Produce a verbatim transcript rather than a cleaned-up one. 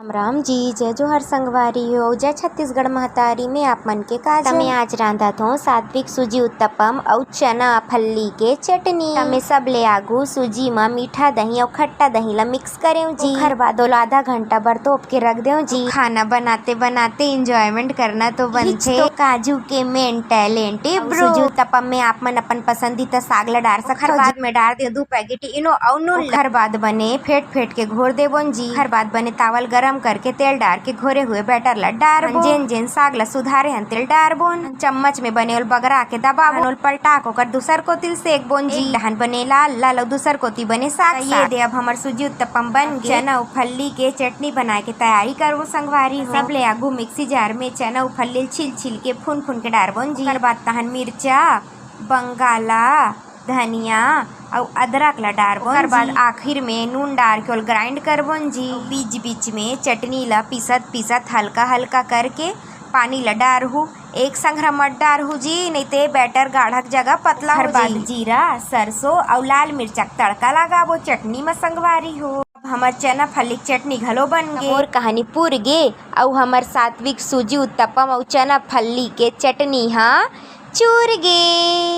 राम राम जी, जय जोहार संगवारी हो, जय छत्तीसगढ़ महतारी में आप मन के काजल। त मैं आज रांधत हों सात्विक सूजी उत्तपम अउ चना फल्ली के चटनी। त मैं सबले आगू सूजी म मीठा दही अउ खट्टा दही ला मिक्स करेंव जी। ओखर बाद ओला आधा घंटा बर तोप के रख देंव जी। खाना बनाते बनाते एंजॉयमेंट करना तो बनथे। तो काजू के मेन टैलेंट ए ब्रो। सूजी उत्तपम में आप मन अपन पसंदीदा साग ला डार सकथव। ओखर बाद में डार देंव दू पैकेट इनो अउ नून ला। ओखर बाद बने फेंट फेंट के घोर देबोन जी। ओखर बाद बने तावल गरम करके तेल डार के घोरे हुए बैटर ला डारबोन। जेन जेन साग ला सुधारे हन तेल डारबोन। चम्मच में बने ओल बगरा के दबाबोन। ओल पलटा के ओकर दूसर कोतिल सेकबोन जी। एक डहन बने लाल लाल अउ दूसर कोती बने साग ये साग। दे अब हमर सूजी उत्तपम बन गे। चना अउ फल्ली के चटनी बनाए के तैयारी करबो संगवारी हो। सबले आगू मिक्सी जार में चना अउ फल्ली ल छिल छिल के फुन फुन के डारबोन जी। ओकर बाद तहन मिर्चा, बंगाला, धनिया अउ अदरक ला डारबोन ओकर बाद जी। आखिर में नून डार के ओल ग्राइंड करबोन जी। अउ बीच बीच में चटनी ला पीसत पीसत हल्का हल्का करके पानी ला डारहू। एक संघरा मत डारहू जी, नहीं ते बैटर गाढ़ा के जगह पतला ओकर हो बाद जाही। जीरा, सरसों अउ लाल मिर्चा के तड़का लगाबो चटनी म संगवारी हो। अब हमर चना फल्ली के चटनी घलो बन गे। मोर कहानी पूर गे अउ हमर सात्विक सूजी उत्तपम अउ चना फल्ली के चटनी ह चूर गे।